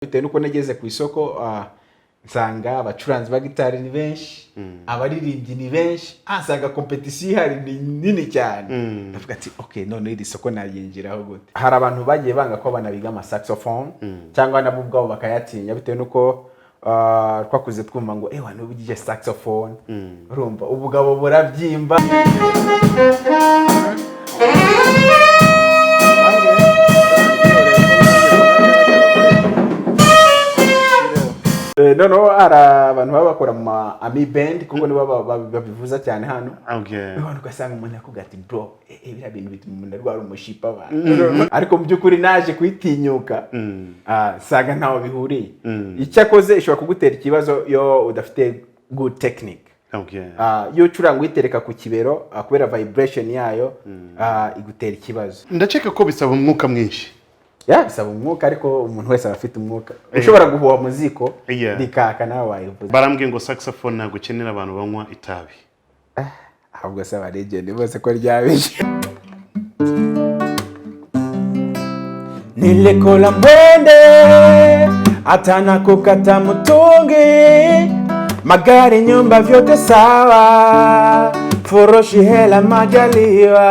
Bitewe n'uko nageze ku isoko, nsanga abacuranzi ba gitari ni benshi, abaririmbyi ni benshi, nsanga compétition ihari ni nini cyane. Ndavuga ati: "Ok, none iri soko naryinjiraho gute?" Hari abantu bagiye banga ko abana biga ama saxophone, cyangwa nabo ubwabo bakayatinya, bitewe n'uko twakuze twumva ngo ewa, niba ugije saxophone, urumva ubugabo burabyimba. Noneho hari abantu baba bakora mu ma army band, kuko nibo babivuza cyane hano. Noneho ugasanga umuntu akubwira ati: "Bro, biriya bintu bituma umuntu arwara umushipa." Abantu, ariko mu by'ukuri naje kuyitinyuka, nsanga ntaho bihuriye. Icyakoze ishobora kugutera ikibazo iyo udafite good technique. Iyo ucuranga uyitereka ku kibero, kubera vibration yayo, igutera ikibazo. Ndakeka ko bisaba umwuka mwinshi. Ya, bisaba umwuka, ariko umuntu wese aba afite umwuka ushobora guhuha mu ziko rikaka, nawe wayivuza. Barambwiye ngo saxophone ntabwo ukenera abantu banywa itabi. Ahubwo se abalegend bose ko ryabije? Nilikola mwende atana kukata mutungi, magari, nyumba, vyote sawa, furushi, hela, majaliwa.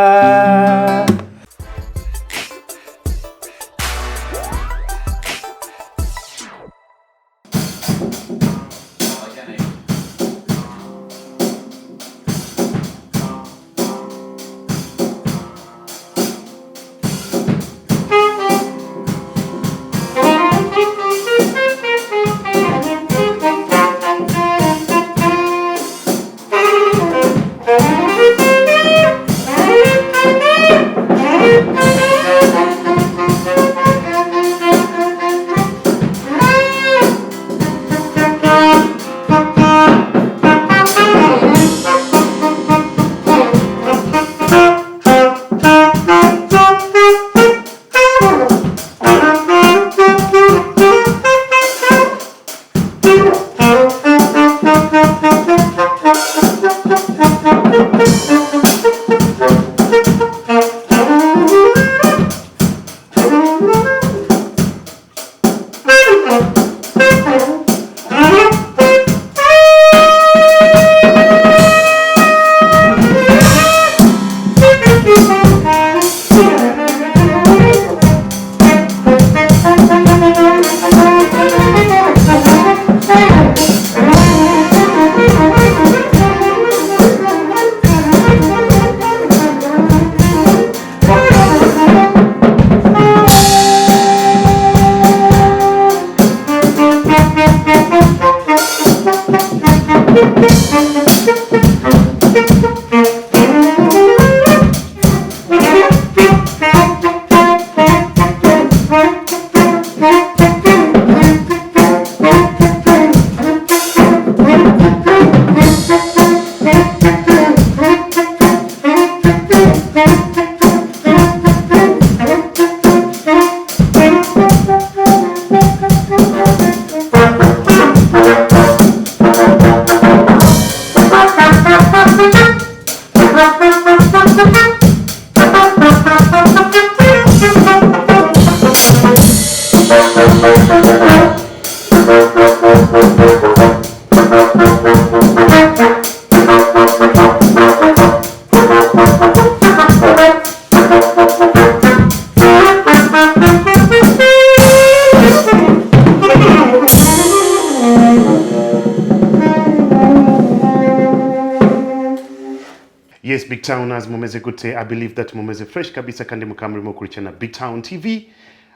Yes, Big Towners, mumeze gute? I believe that mumeze fresh kabisa, kandi mukaba murimo gukurikirana Big Town TV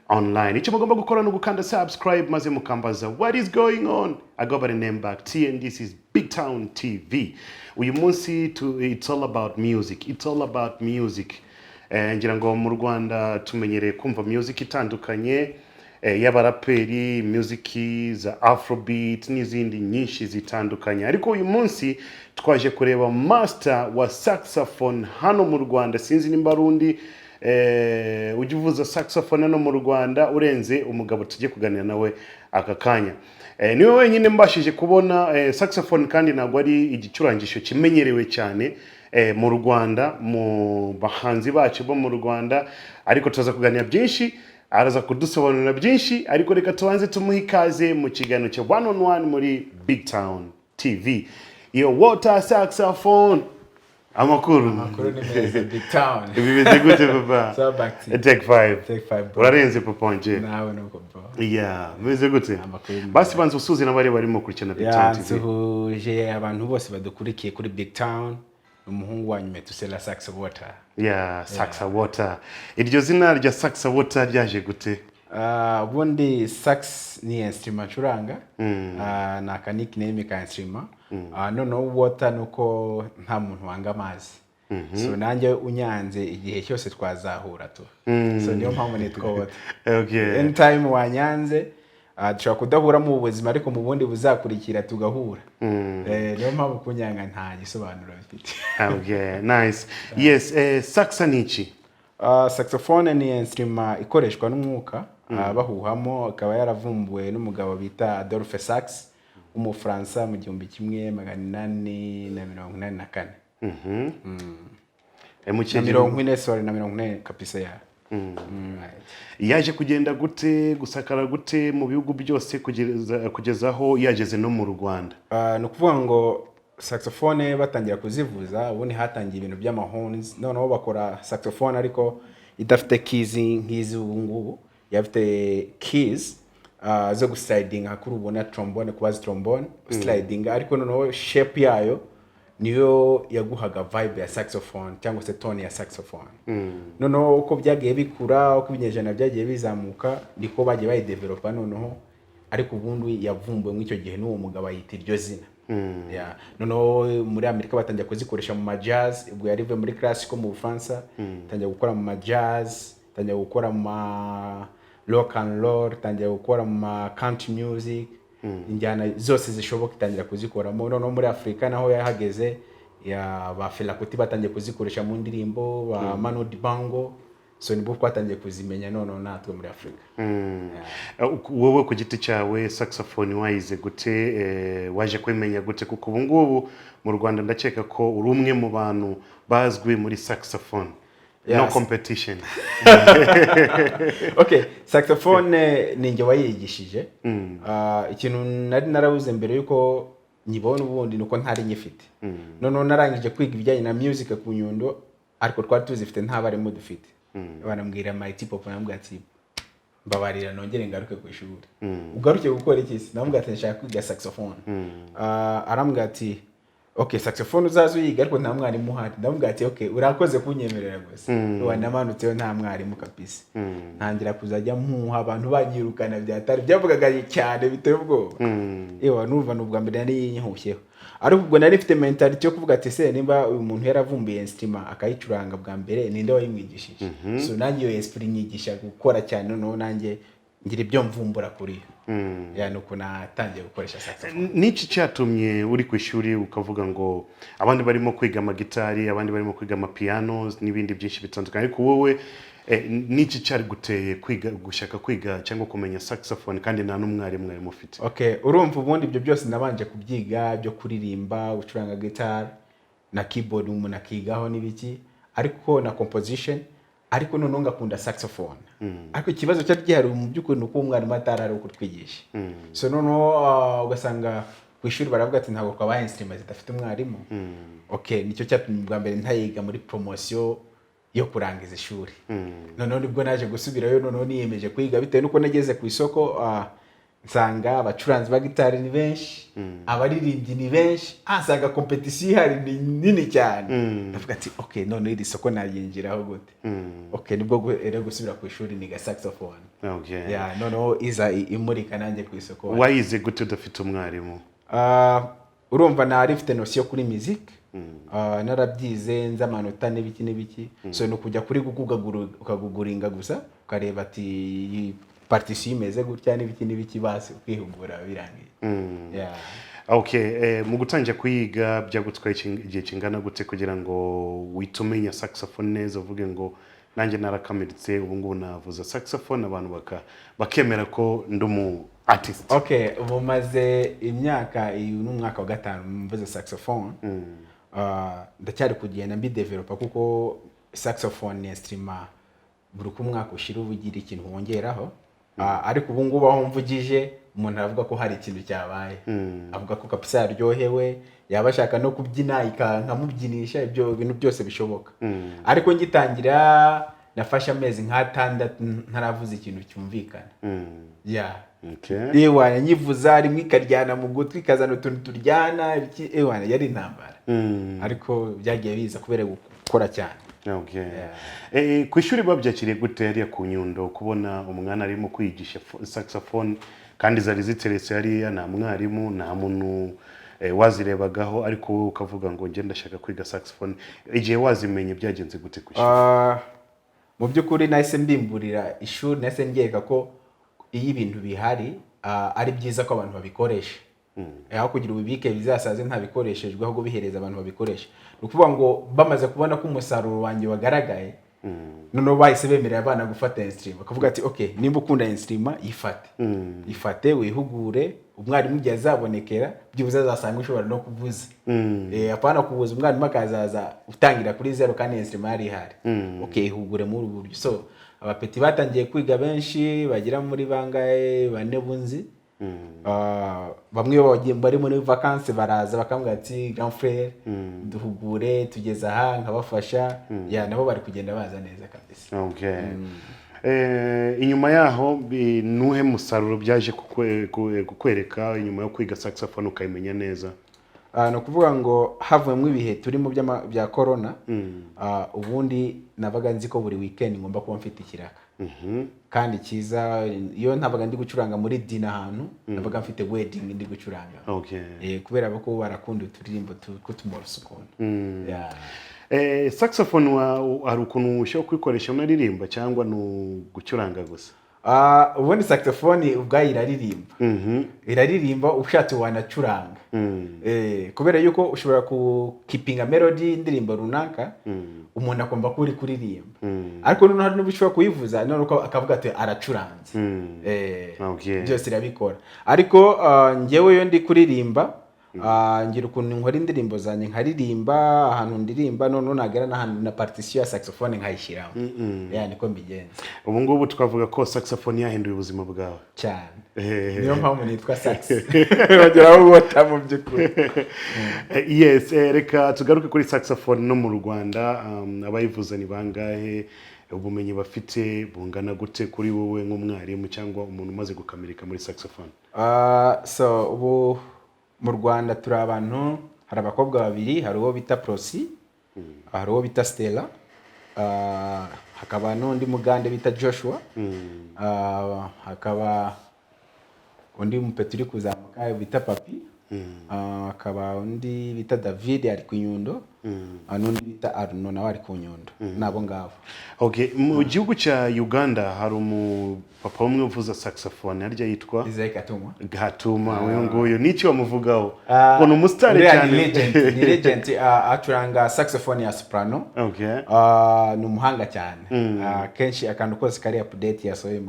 Online. Icyo mugomba gukora ni ugukanda subscribe, maze mukambaza what is going on. I go by the name Back T and this is Big Town TV. Uyu munsi it's all about music, it's all about music. Ngira ngo mu Rwanda tumenyereye kumva music itandukanye, y'abaraperi, music za afrobeat n'izindi nyinshi zitandukanye, ariko uyu munsi twaje kureba master wa saxophone hano mu Rwanda. Sinzi nimba ari undi ujya uvuza saxophone hano mu Rwanda urenze umugabo tujye kuganira nawe aka kanya. Niwe wenyine mbashije kubona saxophone, kandi ntabwo ari igicurangisho kimenyerewe cyane mu Rwanda, mu bahanzi bacu bo mu Rwanda, ariko tuza kuganira byinshi. Araza kudusobanurira byinshi, ariko reka tubanze tumuhe ikaze mu kiganiro cya One on One muri Big Town TV. Yo, Water Saxophone, amakuru? Amakuru ni meza, Big Town. Bimeze gute, papa? So back to Take five. Take five, bro. Urarenze, papa wanje. Nawe nuko, bro. Yeah, bimeze gute? Amakuru ni Basi banza usuhuze n'abari barimo kurikirana Big Town TV. Nsuhuje abantu bose badukurikiye kuri Big Town, umuhungu wanyu Metusela Sax Water. Yeah, Saxa Water. Iryo zina rya Saxa Water ryaje gute? Ubundi sax ni instrument ncuranga. Ni aka nickname ka instrument. Noneho water nuko nta muntu wanga amazi, so nanjye unyanze igihe cyose twazahura tu, so niyo mpamvu nitwa Water. Anytime wanyanze, dushobora kudahura mu buzima, ariko mu bundi buzakurikira tugahura. Niyo mpamvu kunyanga nta gisobanuro bifite. Okay, nice. Yes, saxa ni iki? Saxophone ni instrument ikoreshwa n'umwuka, bahuhamo, ikaba yaravumbuwe n'umugabo bita Adolphe Sax w'Umufaransa mu 1884. Mu Na kihe mirongo gihugu? ine, sorry, na 40 kabisa ya. Right. Yaje kugenda gute, gusakara gute mu bihugu byose kugeza aho yageze no mu Rwanda? Ni ukuvuga ngo saxophone batangira kuzivuza, ubundi hatangiye ibintu by'amahorns, noneho bakora saxophone ariko idafite keys nk'izi ubu ngubu, yafite keys zo guslidinga kuri ubona trombone, kubazi trombone sliding, ariko noneho shape yayo niyo yaguhaga vibe ya saxophone cyangwa se tone ya saxophone. Noneho uko byagiye bikura, uko ibinyejana byagiye bizamuka, niko bagiye bayidevelopa. Noneho ariko ubundi yavumbuwe muri icyo gihe n'uwo mugabo ayita iryo zina. Yeah. Noneho muri Amerika batangira kuzikoresha mu ma jazz, ubwo yari ivuye muri classical mu Bufaransa, tangira gukora mu ma jazz, tangira gukora mu ma rock and roll, tangira gukora mu ma country music, injyana zose zishoboka itangira kuzikoramo. Noneho muri Afurika naho yahageze ya ba Fela Kuti batangiye kuzikoresha mu ndirimbo, ba Manu Dibango, so nibwo twatangiye kuzimenya noneho natwe muri Afurika. Wowe ku giti cyawe saxophone wayize gute? Waje kubimenya gute? Kuko ubu ngubu mu Rwanda ndakeka ko uri umwe mu bantu bazwi muri saxophone, no competition. Okay, saxophone ni njye wayigishije. Ikintu nari narabuze mbere yuko nyibona ubundi nuko ntari nyifite. Noneho narangije kwiga ibijyanye na music ku Nyundo, ariko twari tuzifite nta barimu dufite. Banambwira Mighty Pop, namubwira ati: "Mbabarira nongere ngaruke ku ishuri." "Ugaruke gukora iki se?" Namubwira ati: "Nshaka kwiga saxophone." Arambwira ati: "Okay, saxophone uzaza uyiga, ariko nta mwarimu uhari." Ndamubwira ati: "Okay, urakoze kunyemerera gusa." Namanutseyo nta mwarimu kabisa, ntangira kuzajya mpuha abantu banyirukana, byatari byavugaga cyane biteye ubwoba. Ewa, numva ni ubwa mbere nari yinyihushyeho, ariko ubwo nari mfite mentality yo kuvuga ati: "Se nimba uyu muntu yaravumbuye instrument akayicuranga bwa mbere, ninde wayimwigishije?" So nanjye iyo esprit nyigisha gukora cyane, noneho nanjye ngira ibyo mvumbura kuri yo. Ya, nuko natangiye gukoresha saxophone. Niki cyatumye uri ku ishuri ukavuga ngo abandi barimo kwiga amagitari, abandi barimo kwiga amapiyano n'ibindi byinshi bitandukanye, ariko wowe niki cyari guteye kwiga, gushaka kwiga cyangwa kumenya saxophone kandi nta n'umwarimu mwari mufite? Okay, urumva ubundi ibyo byose nabanje kubyiga, byo kuririmba, gucuranga guitar na keyboard, umuntu akigaho n'ibiki, ariko na composition, ariko noneho ngakunda saxophone. Ariko ikibazo cyari gihari mu by'ukuri ni uko umwarimu atari ari kutwigisha. So noneho ugasanga ku ishuri baravuga ati: "Ntabwo twabaha instrument zidafite umwarimu." Okay, nicyo cyatumye bwa mbere ntayiga muri promotion yo kurangiza ishuri. Noneho nibwo naje gusubirayo, noneho niyemeje kwiga bitewe n'uko nageze ku isoko, nsanga abacuranzi ba gitari ni benshi, abaririmbyi ni benshi, nsanga competition ihari ni nini cyane. Ndavuga ati: "Okay, noneho iri soko naryinjiraho gute?" Okay, nibwo rero gusubira ku ishuri niga saxophone. Yeah, noneho iza imurika nanjye ku isoko. Wayize gute udafite umwarimu? Urumva nari mfite notion kuri music, narabyize, nzi amanota n'ibiki n'ibiki, so ni ukujya kuri Google ukaguguringa gusa, ukareba ati iyi partition imeze gutya n'ibiki n'ibiki, basi ukihugura birangiye. Yeah. Okay, mu gutangira kuyiga byagutwaye igihe kingana gute kugira ngo wite umenya saxophone neza, uvuge ngo nanjye narakamiritse, ubu ngubu navuza saxophone abantu bakemera ko ndi umu artist? Okay, ubu maze imyaka, iyi ni umwaka wa gatanu mvuze saxophone. Ndacyari kugenda mbidevelopa kuko saxophone ni instrument Buri uko umwaka ushira uba ugira ikintu wongeraho. Ariko ubu ngubu aho mvugije, umuntu aravuga ko hari ikintu cyabaye, avuga ko kabisa yaryohewe, yaba ashaka no kubyina nkamubyinisha, ibyo bintu byose bishoboka. Ariko ngitangira nafashe amezi nk'atandatu ntaravuza ikintu cyumvikana, yeah. Ewana, nyivuza rimwe ikaryana mu gutwi, ikazana utuntu turyana ibiki, ewana, yari intambara. Ariko byagiye biza kubera gukora cyane. Ku ishuri babyakiriye gute hariya ku Nyundo, kubona umwana arimo kwigisha saxophone, kandi zari ziteretse hariya, nta mwarimu, nta muntu wazirebagaho, ariko wowe ukavuga ngo njye ndashaka kwiga saxophone? Igihe wazimenye byagenze gute ku ishuri? Mu by'ukuri nahise mbimburira ishuri, nahise ngereka ko iyo ibintu bihari ari byiza ko abantu babikoresha, aho kugira ubibike bizasaze ntabikoreshejwe, ahubwo bihereza abantu babikoresha. Ni ukuvuga ngo bamaze kubona ko umusaruro wanjye wagaragaye, noneho bahise bemerera abana gufata instrument, bakavuga ati: "Ok, nimba ukunda instrument, yifate, ifate wihugure. Umwarimu igihe azabonekera, byibuze azasanga ushobora no kuvuza." Apana kubuza umwarimu akazaza utangira kuri zero kandi instrument yari ihari. Ok, ihugure muri ubu buryo. So abapeti batangiye kwiga benshi, bagera muri bangahe, bane bunzi. Bamwe bagiye bari muri vacances, baraza bakambwira ati: "Grand frère, duhugure, tugeze aha." Nkabafasha. Ya, nabo bari kugenda baza neza kabisa. Okay. Inyuma yaho nuhe musaruro byaje kukwereka inyuma yo kwiga saxophone ukayimenya neza? Ni ukuvuga ngo havuyemo ibihe turimo bya corona, ubundi nabaga nzi ko buri weekend ngomba kuba mfite ikiraka kandi cyiza. Iyo ntabaga ndi gucuranga muri dinner ahantu, nabaga mfite wedding ndi gucuranga. Kubera ko barakunda uturirimbo tw'utumoroso ukuntu. Yeah. Saxophone hari ukuntu ushobora kuyikoresha unaririmba, cyangwa ni ugucuranga gusa? Ubundi saxophone ubwayo iraririmba, iraririmba, ushatse wanacuranga. Kubera yuko ushobora kukipinga melody y'indirimbo runaka, umuntu akumva ko uri kuririmba, ariko noneho hari n'ubwo ushobora kuyivuza noneho akavuga ati: "Aracuranze." Byose irabikora. Ariko njyewe iyo ndi kuririmba, ngira ukuntu nkora indirimbo zanjye, nkaririmba ahantu ndirimba, noneho nagera n'ahantu na partition ya saxophone nkayishyiramo. Ya, niko mbigenza. Ubu ngubu twavuga ko saxophone yahinduye ubuzima bwawe? Cyane. Niyo mpamvu nitwa sax, bageraho wota mu by'ukuri. Yes, reka tugaruke kuri saxophone no mu Rwanda. Abayivuza ni bangahe? Ubumenyi bafite bungana gute kuri wowe nk'umwarimu cyangwa umuntu umaze gukamirika muri saxophone? So ubu mu Rwanda turi abantu, hari abakobwa babiri, hari uwo bita Prosi, hari uwo bita Stella, hakaba n'undi mugande bita Joshua, hakaba undi mupeti uri kuzamuka bita Papi, hakaba undi bita David ari ku Nyundo, n'undi bita Arno nawe ari ku Nyundo. Nabo ngabo. Okay, mu gihugu cya Uganda hari umupapa umwe uvuza saxophone, harya yitwa? Isaac Katumwa. Gatuma, uyu nguyu niki wamuvugaho? Ah, Ngo ni umusitari uriya cyane. Ni legend, ni legend. Acuranga saxophone ya soprano. Ni umuhanga cyane. Kenshi akantu kose kari update yasohoye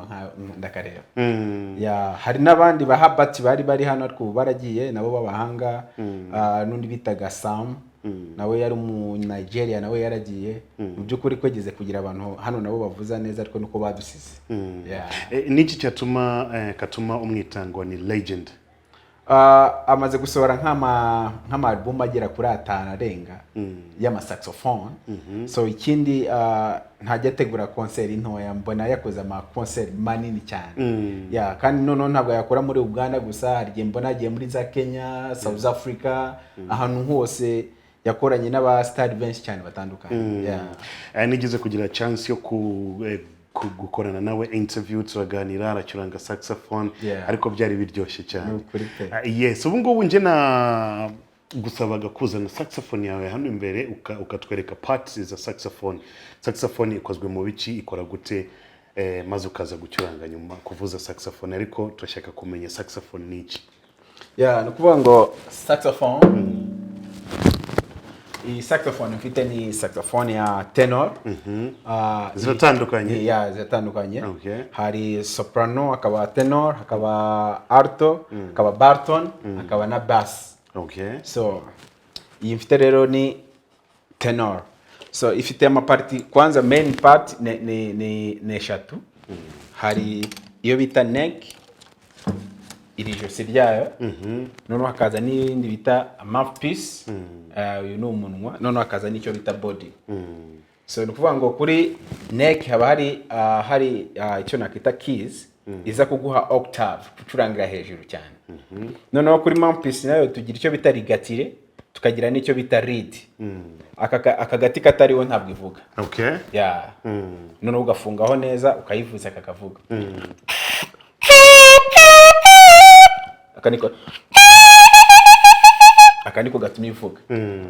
ndakareba. Ya, hari n'abandi ba Habati bari hano ariko ubu baragiye, nabo b'abahanga. N'undi bitaga Sam, nawe yari mu Nigeria, nawe yaragiye. Mu by'ukuri kwegeze kugira abantu hano nabo bavuza neza, ariko nuko badusize. Yeah. Niki cyatuma Katuma umwita ngo ni legend? Amaze gusohora nk'ama album agera kuri atanu arenga y'amasaxophone. So ikindi, ntajya ategura concert ntoya, mbona yakoze ama concert manini cyane. Yeah, kandi noneho ntabwo yakora muri Uganda gusa, hari igihe mbona yagiye muri za Kenya, South Africa, ahantu hose yakoranye n'abasitari benshi cyane batandukanye. Yeah. Nigeze kugira chance yo gukorana nawe interview, turaganira, aracuranga saxophone, ariko byari biryoshye cyane. Ni ukuri pe. Yes, ubu ngubu njye na gusabaga kuzana saxophone yawe hano imbere, ukatwereka parts za saxophone. Saxophone ikozwe mu biki, ikora gute, maze ukaza gucuranga nyuma, kuvuza saxophone. Ariko turashaka kumenya saxophone ni iki? Yeah, ni ukuvuga ngo saxophone, iyi saxophone mfite ni saxophone ya tenor. Ziratandukanye? Yeah, ziratandukanye. Hari soprano, hakaba tenor, hakaba alto, hakaba baritone, hakaba na bass. So iyi mfite rero ni tenor. So ifite amaparts. Kwanza main part ni eshatu. Hari iyo bita neck, iri ijosi ryayo. Noneho hakaza n'iyindi bita mouthpiece. Uyu ni umunwa. Noneho hakaza n'icyo bita body. So ni ukuvuga ngo kuri neck haba hari icyo nakwita keys iza kuguha octave, gucurangira hejuru cyane. Noneho kuri mouthpiece nayo tugira icyo bita ligature, tukagira n'icyo bita reed. Aka gati katariho ntabwo ivuga. Ya, noneho ugafungaho neza, ukayivuza, kakavuga. Aka niko gatuma ivuga.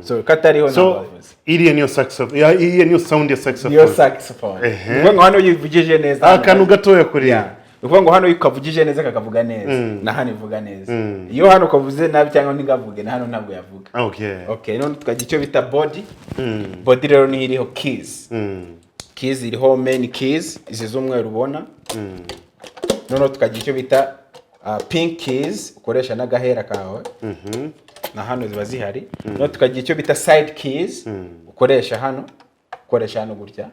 So katariho ntabwo So bavuze. Iriya niyo saxophone, ya, iriya niyo sound ya saxophone. Niyo saxophone. Ni ukuvuga ngo hano iyo uyivugije neza Akantu gatoya kuri Yeah. Ni ukuvuga ngo hano iyo ukavugije neza kakavuga neza, na hano ivuga neza. Iyo hano ukavuze nabi cyangwa ntigavuge, na hano ntabwo yavuga. Okay, none tukagira icyo bita body. Body rero niyo iriho keys. Keys iriho main keys izi z'umweru ubona. Noneho tukagira icyo bita pink keys, ukoresha n'agahera kawe, na hano ziba zihari. Noneho tukagira icyo bita side keys, ukoresha hano gutya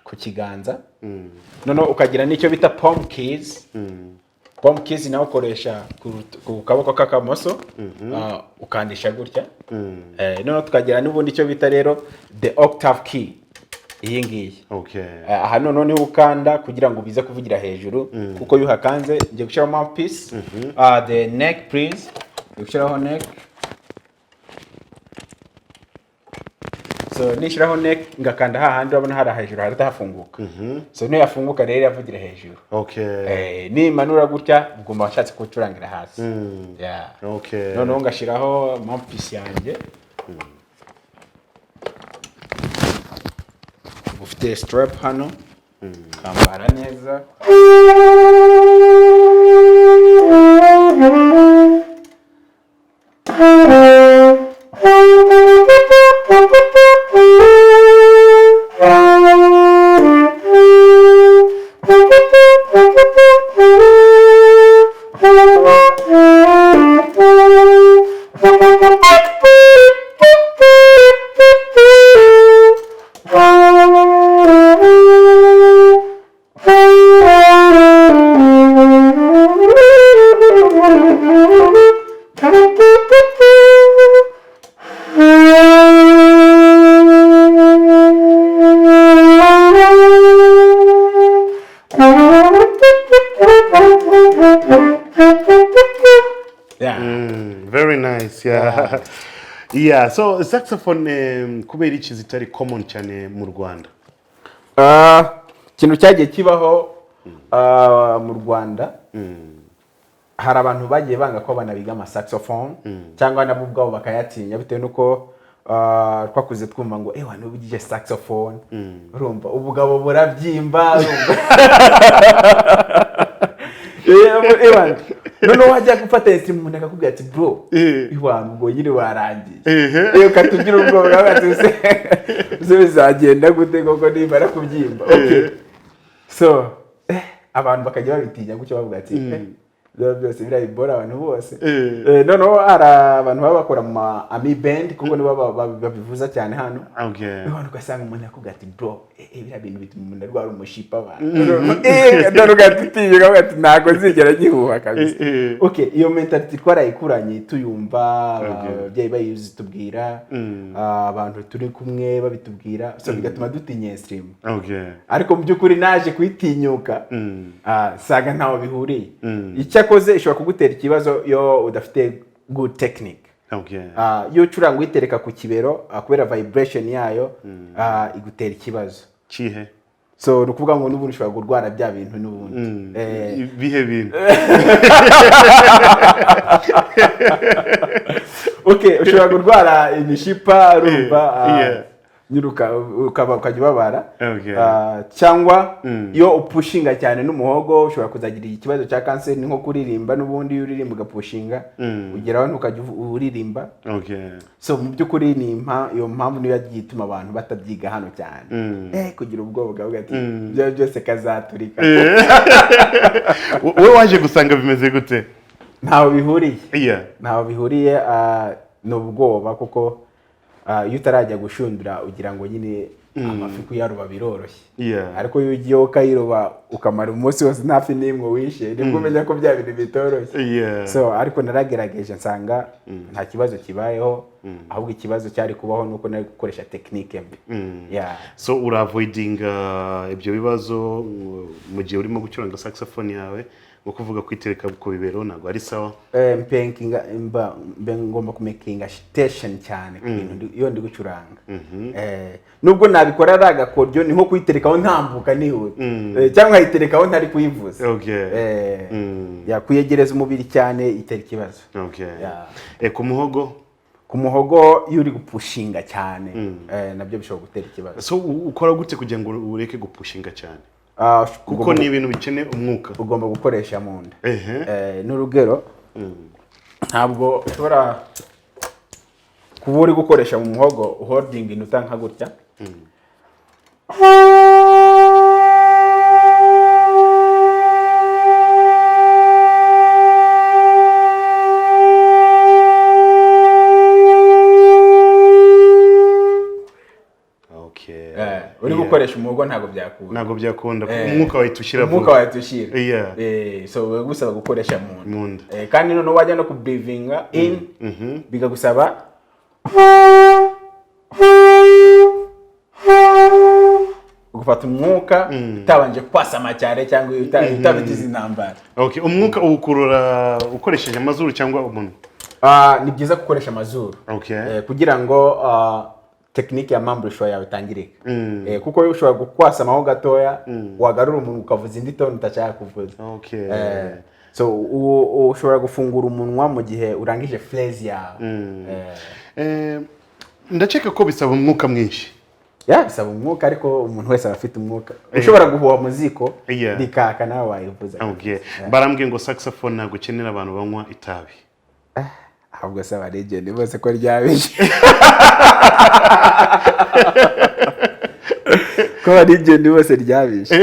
ku kiganza. Noneho ukagira n'icyo bita palm keys. Palm keys nawe ukoresha ku kaboko k'akamoso, ukandisha gutya. Noneho tukagira n'ubundi icyo bita rero the octave key, iyi ngiyi. Aha noneho niho ukanda kugira ngo bize kuvugira hejuru, kuko iyo uhakanze, ngiye gushyiraho mouthpiece. The neck please, ngiye gushyiraho neck. So nishyiraho neck ngakanda hahandi, urabona hari hejuru harahita hafunguka. So niyo yafunguka rero iravugira hejuru. Nimanura gutya, ubwo mba nshatse kucurangira hasi. Yeah. Noneho ngashyiraho mouthpiece yanjye. Ufite strap hano, ukambara neza. Yeah. Very nice. Yeah. So saxophone, kubera iki zitari common cyane mu Rwanda? Ikintu cyagiye kibaho mu Rwanda, hari abantu bagiye banga ko abana biga amasaxophone, cyangwa nabo ubwabo bakayatinya, bitewe n'uko twakuze twumva ngo ewa niba ugije saxophone, urumva ubugabo burabyimba, urumva. Ewa, noneho wajya gufata instrument, umuntu akakubwira ati: "Bro, iwa ubwo nyine warangiye." Iyo ukatugira ubwoba, ukavuga ati: "Se bizagenda gute koko nimara kubyimba?" Okay, so abantu bakajya babitinya gutyo, bavuga ati: "Biba byose birabibora abantu bose." Noneho hari abantu baba bakora mu ma army band, kuko nibo babivuza cyane hano. Abantu ugasanga umuntu akubwira ati: "Bro, biriya bintu bituma umuntu arwara umushipa." Abantu none ugahita utinya, ukavuga ati: "Ntabwo nzigera ngihuha kabisa." Okay, iyo mentality twarayikuranye tuyumva, ababyeyi bayizitubwira, abantu turi kumwe babitubwira, so bigatuma dutinya instrument. Ariko mu by'ukuri naje kuyitinyuka, nsanga ntaho bihuriye. Icyakoze ishobora kugutera ikibazo iyo udafite good technique. Iyo ucuranga uyitereka ku kibero, kubera vibration yayo, igutera ikibazo. Kihe? So ni ukuvuga ngo n'ubundi ushobora kurwara bya bintu n'ubundi. Ibihe bintu? Okay, ushobora kurwara imishipa, urumva, nyine ukajya ubabara. Cyangwa iyo upushinga cyane n'umuhogo, ushobora kuzagira ikibazo cya kanseri. Ni nko kuririmba n'ubundi, iyo uririmba ugapushinga, ugeraho ntukajya uririmba. So mu by'ukuri ni iyo mpamvu niyo yagiye ituma abantu batabyiga hano cyane, kugira ubwoba, bwavuga ati ibyo byose kazaturika. Wowe waje gusanga bimeze gute? Ntaho bihuriye. Ntaho bihuriye, ni ubwoba, kuko Iyo utarajya gushundura ugira ngo nyine amafi kuyaroba biroroshye, ariko iyo ugiye ukayiroba ukamara umunsi wose nta fi n'imwe wishe, nibwo umenya ko bya bintu bitoroshye. So ariko naragerageje nsanga nta kibazo kibayeho, ahubwo ikibazo cyari kubaho nuko nari gukoresha technique mbi. Yeah. So uravoidinga ibyo bibazo mu gihe urimo gucuranga saxophone yawe, nko kuvuga kwitereka ku bibero ntabwo ari sawa? Mpenkinga mba ngomba kumakinga attention cyane ku bintu iyo ndi gucuranga. Nubwo nabikora ari agakoryo, ni nko kuyiterekaho ntambuka nihuta, cyangwa nkayiterekaho ntari kuyivuza. Kuyegereza umubiri cyane itera ikibazo. Yeah. Ku muhogo? Ku muhogo iyo uri gupushinga cyane, nabyo bishobora gutera ikibazo. So ukora gute kugira ngo ureke gupushinga cyane? Kuko ni ibintu bikeneye umwuka. Ugomba gukoresha mu nda. N'urugero, ntabwo ushobora kuba uri gukoresha mu muhogo uholding inota nka gutya. Uri gukoresha umuhogo ntabwo byakunda. Ntabwo byakunda, umwuka wahita ushyira Umwuka vuba. wahita ushyira. So biba gusaba gukoresha mu nda. Mu nda. Kandi noneho wajya no kubreathinga in, bikagusaba gufata umwuka utabanje kwasama cyane cyangwa utabigize intambara. Okay, umwuka uwukurura ukoresheje amazuru cyangwa umunwa? Ni byiza gukoresha amazuru. Kugira ngo technique ya embouchure yawe itangirika. Kuko iyo ushobora gukwasamaho gatoya, wagarura umuntu ukavuza indi tone utashaka kuvuza. So ushobora gufungura umunwa mu gihe urangije phrase yawe. Ndakeka ko bisaba umwuka mwinshi. Yeah, bisaba umwuka, ariko umuntu wese aba afite umwuka ushobora guhuha mu ziko rikaka, nawe wayivuza. Barambwiye ngo saxophone ntabwo ukenera abantu banywa itabi. Ahubwo se abalegend bose ko ryabije, ko abalegend bose ryabije?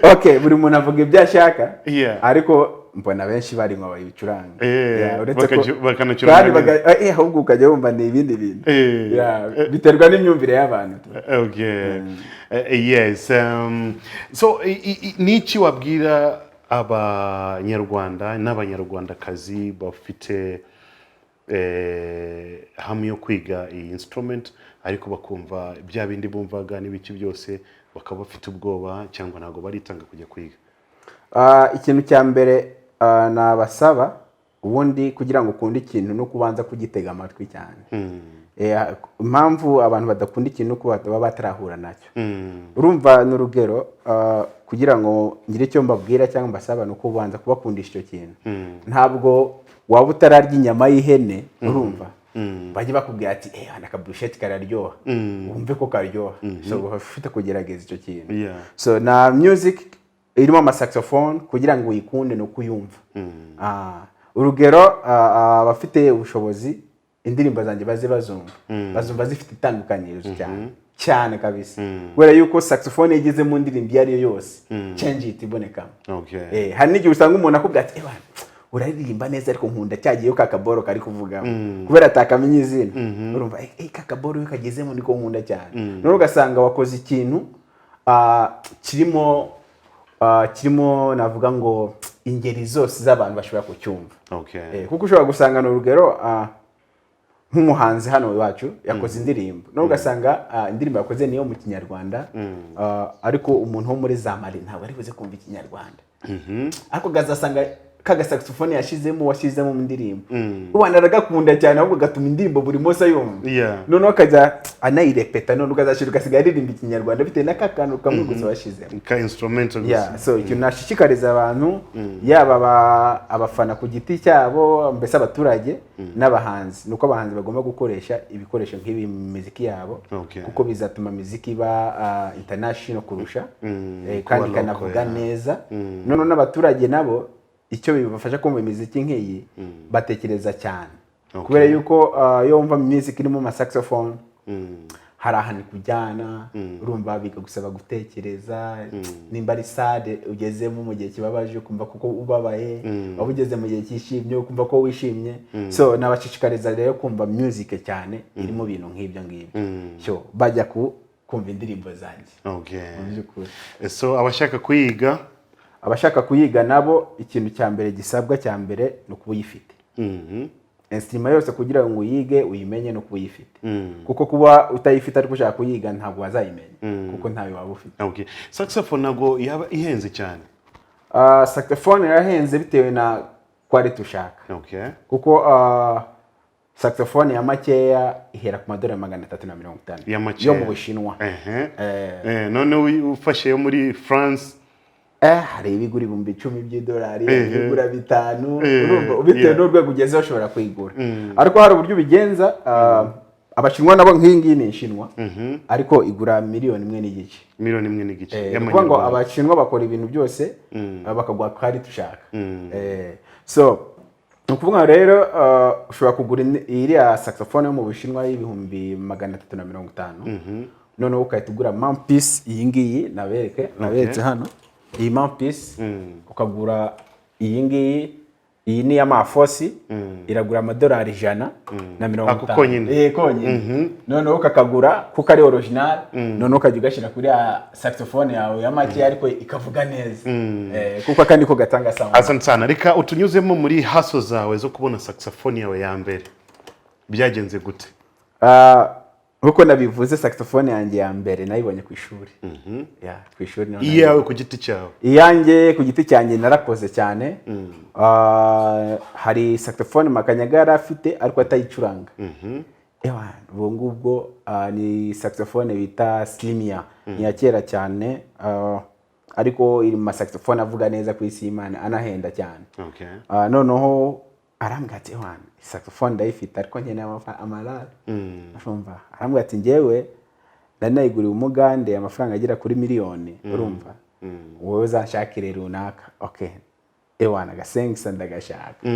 Okay, buri muntu avuga ibyo ashaka, ariko mbona benshi barinywa bayicuranga. Yeah, uretse ko bakanacuranga kandi neza. Ahubwo ukajya wumva ni ibindi bintu. Yeah, biterwa n'imyumvire y'abantu. Okay. Yes. So niki wabwira Abanyarwanda n'Abanyarwandakazi bafite hamu yo kwiga iyi instrument, ariko bakumva bya bindi bumvaga n'ibiki byose, bakaba bafite ubwoba cyangwa ntabwo baritanga kujya kwiga? Ikintu cya mbere nabasaba ubundi kugira ngo ukunde ikintu no kubanza kugitega amatwi cyane. Impamvu abantu badakunda ikintu nuko baba batarahura nacyo. Urumva, ni urugero, kugira ngo ngire icyo mbabwira cyangwa mbasaba, ni uko ubanza kubakundisha icyo kintu. Ntabwo waba utararya inyama y'ihene, urumva, bajye bakubwira ati hano akaburusheti kararyoha, wumve ko karyoha. So uba ufite kugerageza icyo kintu. So na music irimo amasaxophone, kugira ngo uyikunde ni uko uyumva. Urugero, abafite ubushobozi indirimbo zanjye baze bazumva, bazumva zifite itandukanyirizo cyane cyane kabisa, kubera yuko saxophone igeze mu ndirimbo iyo ari yo yose, change ihita ibonekamo. Hari n'igihe usanga umuntu akubwira ati: "Ewana, uraririmba neza, ariko nkunda cyagiye ka kaboro kari kuvugamo," kubera atakamenya izina. Urumva, ka kaboro iyo kagezemo niko nkunda cyane. Noneho ugasanga wakoze ikintu kirimo navuga ngo ingeri zose z'abantu bashobora kucyumva. Kuko ushobora gusanga, ni urugero, nk'umuhanzi hano iwacu yakoze indirimbo, noneho ugasanga indirimbo yakoze niyo mu Kinyarwanda, ariko umuntu wo muri za Mali ntabwo ari buze kumva Ikinyarwanda, ariko ukazasanga ka gasaxophone yashizemo, washyizemo mu ndirimbo, ubona aragakunda cyane, ahubwo gatuma indirimbo buri munsi ayumva. Noneho akajya anayirepeta, none ukazashyira ugasigaye aririmba Ikinyarwanda bitewe n'aka kantu kamwe gusa washyizemo. Ka instrumental gusa. Yeah, so ikintu nashishikariza abantu, yaba abafana ku giti cyabo, mbese abaturage n'abahanzi, ni uko abahanzi bagomba gukoresha ibikoresho nk'ibi mu miziki yabo, kuko bizatuma miziki iba international kurusha, kuba kandi local, ikanavuga neza. Noneho n'abaturage nabo icyo bibafasha kumva imiziki nk'iyi, batekereza cyane, kubera yuko iyo wumva music irimo ama saxophone Hari ahantu kujyana, urumva, bikagusaba gutekereza. Nimba ari sad ugezemo mu gihe kibabaje, ukumva kuko ubabaye, waba ugeze mu gihe cyishimye, ukumva ko wishimye. So nabashishikariza rero kumva music cyane iri mu bintu nk'ibyo ngibyo. So bajya kumva indirimbo zanjye mu by'ukuri. So abashaka kuyiga? Abashaka kuyiga nabo, ikintu cya mbere gisabwa cya mbere ni ukuba uyifite. Instrument yose, kugira ngo uyige uyimenye, no kuba uyifite, kuko kuba utayifite ariko ushaka kuyiga, ntabwo wazayimenya kuko ntayo waba ufite. Okay. Saxophone ntabwo yaba ihenze cyane? Saxophone irahenze bitewe na quality ushaka, kuko saxophone ya makeya ihera ku madolari 350 Ya makeya. yo mu Bushinwa. None ufashe yo muri France? Hari ibigura 10,000 by'idolari, hari ibigura 5, urumva, bitewe n'urwego ugezeho ushobora kuyigura. Ariko hari uburyo ubigenza. Abashinwa nabo, nk'iyi ngiyi ni inshinwa, ariko igura 1.5 miliyoni. 1.5 miliyoni Ni ukuvuga ngo y'amanyarwanda. Abashinwa bakora ibintu byose, bakaguha quality ushaka. So ni ukuvuga ngo rero ushobora kugura iriya saxophone yo mu Bushinwa y'350,000, noneho ugahita ugura mouthpiece iyi ngiyi nabereke, naberetse hano, iyi mouthpiece, ukagura iyi ngiyi. Iyi ni iy'amafosi, iragura amadolari 150. Ako konyine? Eh, konyine. Noneho ukakagura kuko ari original, noneho ukajya ugashyira kuri ya saxophone yawe ya make ariko ikavuga neza, kuko aka niko gatanga sound. Asante sana. Reka utunyuzemo muri hustle zawe zo kubona saxophone yawe ya mbere. Byagenze gute? Nkuko nabivuze, saxophone yanjye ya mbere nayibonye ku ishuri. Yeah, ku ishuri niho Iyawe ku giti cyawe? Iyanjye ku giti cyanjye, narakoze cyane. Hari saxophone Makanyaga yari afite ariko atayicuranga. Ewa, ubwo ngubwo ni saxophone bita Slimia, ni iya kera cyane, ariko iri mu masaxophone avuga neza ku isi y'Imana, anahenda cyane. Noneho arambwira ati: "Ewana, saxophone ndayifite ariko nkeneye amarara." Urumva, arambwira ati: "Njyewe nari nayiguriye umugande amafaranga agera kuri miliyoni, urumva, wowe uzanshakire runaka." Okay, ewana, agasengisa ndagashaka.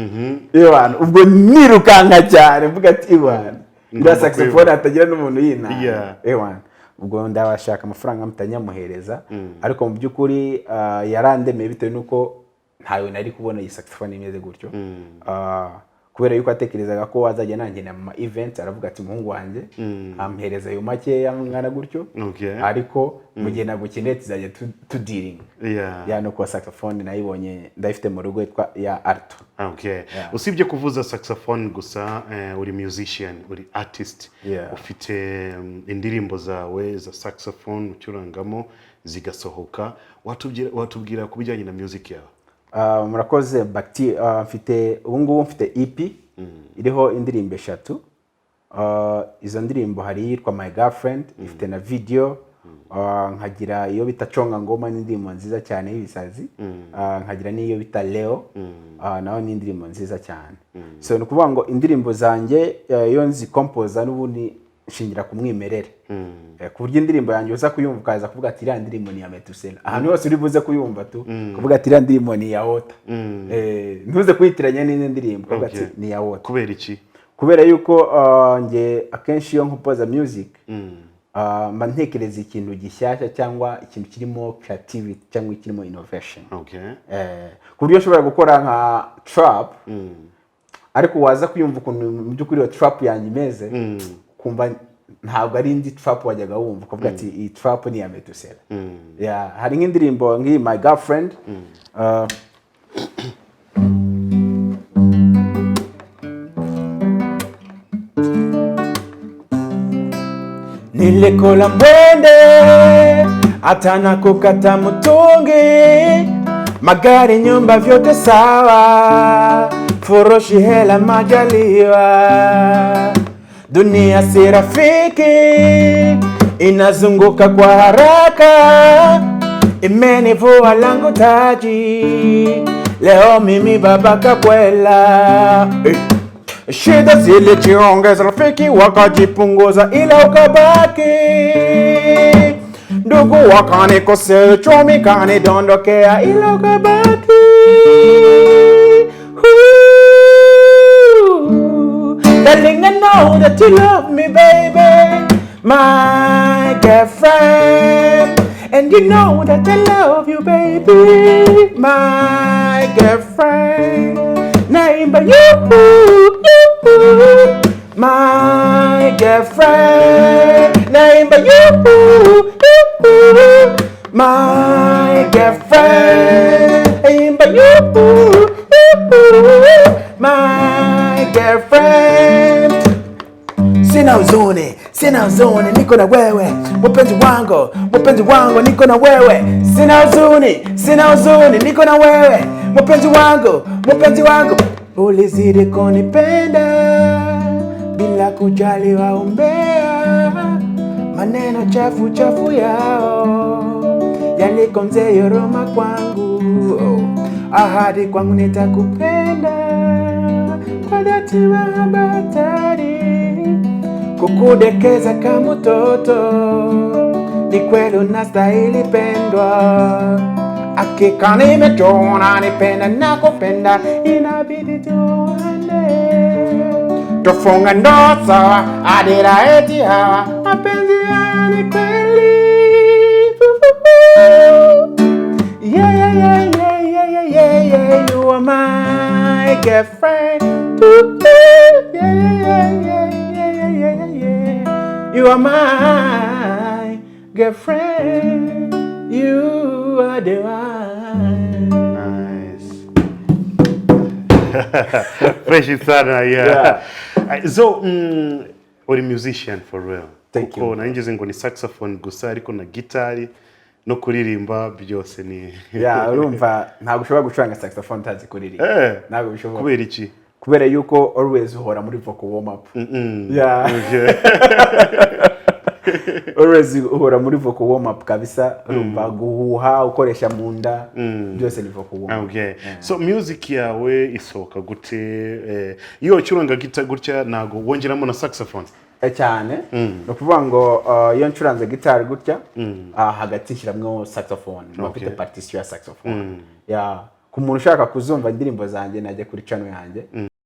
Ewana, ubwo nirukanka cyane mvuga ati: "Ewana, iriya Ngomba saxophone hatagira n'umuntu yinanga." Ewana, ubwo ndabashaka amafaranga mpita nyamuhereza. Ariko mu by'ukuri yarandemeye bitewe n'uko ntawe nari kubona iyi saxophone imeze gutyo. Kubera yuko atekerezaga ko wazajya nanjye mu ma event, aravuga ati: "Umuhungu wanjye," ampereza ayo makeya angana gutyo, ariko mu gihe nagukeneye tuzajya tudealinga. Ya, no kuba saxophone nayibonye, ndayifite mu rugo, yitwa ya alto. Okay. Usibye kuvuza saxophone gusa, uri musician, uri artist. Ufite indirimbo zawe za saxophone ucurangamo zigasohoka. Watubwira ku bijyanye na music yawe? Murakoze Bakti. Mfite ubu ngubu mfite EP iriho indirimbo eshatu. Izo ndirimbo hari iyitwa My Girlfriend, ifite na video. Nkagira iyo bita Conga Ngoma, ni indirimbo nziza cyane y'ibisazi. Nkagira n'iyo bita Leo, naho ni indirimbo nziza cyane. So ni ukuvuga ngo indirimbo zanjye, iyo nzikompoza n'ubundi nshingira ku mwimerere, ku buryo indirimbo yanjye uza kuyumva ukaza kuvuga ati: "Iriya ndirimbo ni iya Metusela." Ahantu hose uri buze kuyumva tu, kuvuga ati: "Iriya ndirimbo ni iya Wota." Ntuze kuyitiranya n'indi ndirimbo, ukavuga ati: "Ni iya Wota." Kubera iki? Kubera yuko nge akenshi iyo nkompoza music, mba ntekereza ikintu gishyashya cyangwa ikintu kirimo creativity cyangwa kirimo innovation, ku buryo ushobora gukora nka trap, ariko waza kuyumva ukuntu mu by'ukuri iyo trap yanjye imeze, kumva ntabwo ari indi trap wajyaga wumva, ukavuga ati: "Iyi trap ni iya Metusela." Yeah, hari nk'indirimbo nk'iyi My Girlfriend, Nilikula mwende hata na kukata mtungi, magari, nyumba, vyote sawa, furushi, hela, majaliwa. Dunia si rafiki, inazunguka kwa haraka, imenivua langu taji, leo mimi baba kakwela. Eh. Shida zilijiongeza, rafiki wakajipunguza, ila ukabaki. Ndugu wakanikosea, uchumi kanidondokea, ila ukabaki. Ooh, darling, I know that you love me, baby. My girlfriend, and you know that I love you, baby. My girlfriend, naimba you, you, my girlfriend, naimba you, you, my girlfriend, naimba you, you, my girlfriend. Sina huzuni, sina huzuni, niko na wewe, mpenzi wangu, mpenzi wangu, niko na wewe. Sina huzuni, sina huzuni, niko na wewe, mpenzi wangu, mpenzi wangu. Ulizidi kunipenda bila kujali waumbea, maneno chafu chafu yao yalikonze yoroma kwangu, ahadi kwangu nitakupenda kwa dhati mahabatari kukudekeza kama mtoto, ni kweli unastahili pendwa. Hakika nimejua nipenda na kupenda, inabidi tuane, tufunge ndoa sawa, adira eti hawa, mapenzi haya ni kweli. Yeah, you are my girlfriend. Yeah. You are my girlfriend. You are the one. Nice. Fresh sana, yeah. So, uri musician for real. Thank Kuko you. Nangeze ngo ni saxophone gusa, ariko na gitari no kuririmba byose ni Yeah, urumva ntabwo ushobora gucuranga saxophone utazi kuririmba. Ntabwo bishoboka. Kubera iki? Kubera yuko always uhora muri vocal warm up. Yeah. Always uhora muri vocal warm up kabisa. Urumva guhuha ukoresha mu nda, byose ni vocal warm up. Okay. So music yawe isohoka gute? Iyo ucuranga gita gutya, ntago wongeramo na saxophone? Cyane. Ni ukuvuga ngo iyo ncuranze gitari gutya, hagati nshyiramo saxophone, mba mfite partition ya saxophone. Yeah. Ku muntu ushaka kuzumva indirimbo zanjye, najya kuri channel yanjye.